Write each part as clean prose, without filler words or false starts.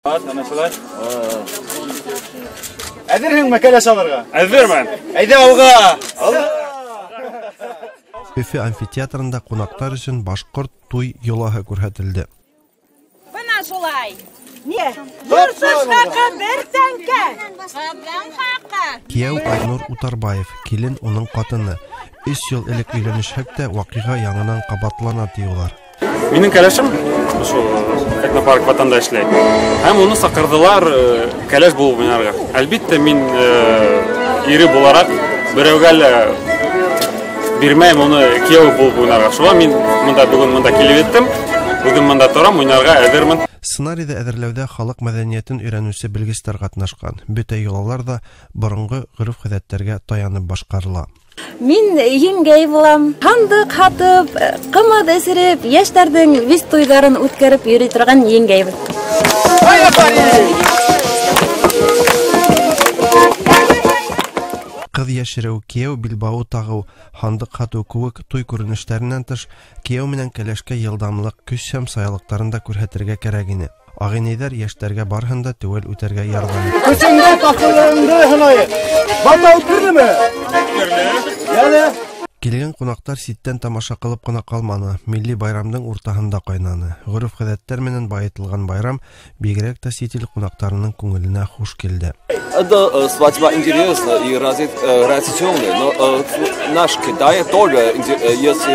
Әнә шулай. Әзерһеңме кәләш алырга? Әзермен. Әйдә алга! Алга! Өфе амфитеатрында кунаклар өчен башкорт туй йолаһы күрһәтелде. Бына шулай. Не? Йорсыз хакы бер тәңкә. Кызның хакы. Кияү Айнур Утарбаев, килен уның катыны. Өч ел элек өйләнешһәк тә, вакыйга яңынан кабатлана, ди алар. Минем кәләшем шул этнопарк Ватанда эшләй. Һәм уны сакырдылар кәләш булып уйнарга. Әлбиттә, мин ире буларак берәүгә лә бирмәйм уны кияү булып уйнарга. Шуңа мин монда бүген монда килеп җиттем. Бүген монда торам, уйнарга әзермен. Сценарийны әзерләүдә халык мәдәниятен өйрәнүче белгечләр катнашкан. Бөтә йолалар да борынгы гореф-гадәтләргә таянып башкарыла. Мин еңгәй булам. Һандык һатып, кымыз эсереп, яшьләрнең виз туйларын үткәреп йөри торган еңгәйбез. Кыз яшерү, кияү билбавы тагу, һандык һату кебек туй күренешләреннән тыш, кияү менән кәләшкә елдамлык, көч һәм саялыкларын да күрһәтергә кәрәк ине. Агыйнәйләр яшьләргә барыһын да төгәл үтәргә ярдәм итте. Көчеңне, татлылыгыңды һынаек. Балта үткердеме? Үткерде. Килгән кунаклар читтән тамаша кылып кына калманы, милли байрамның уртаһында кайнаны. Гореф-гадәтләр менән байытылган байрам бигрәк тә чит ил кунакларының күңеленә хуш килде. Это свадьба интересна и разительная, но наш Китай тоже есть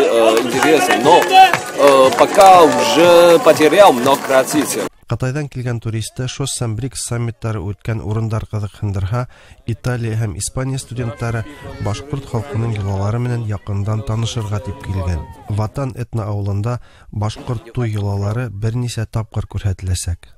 интересно, но пока уже потерял много традиций. Кытайдан килгән туристы ШОС һәм БРИКС саммитлары үткән урындар кызыксындырһа, Италия һәм Испания студентлары башкорт халкының йолалары менән якындан танышырга дип килгән. Ватан этно авылында башкорт туй йолалары берничә тапкыр күрһәтеләчәк.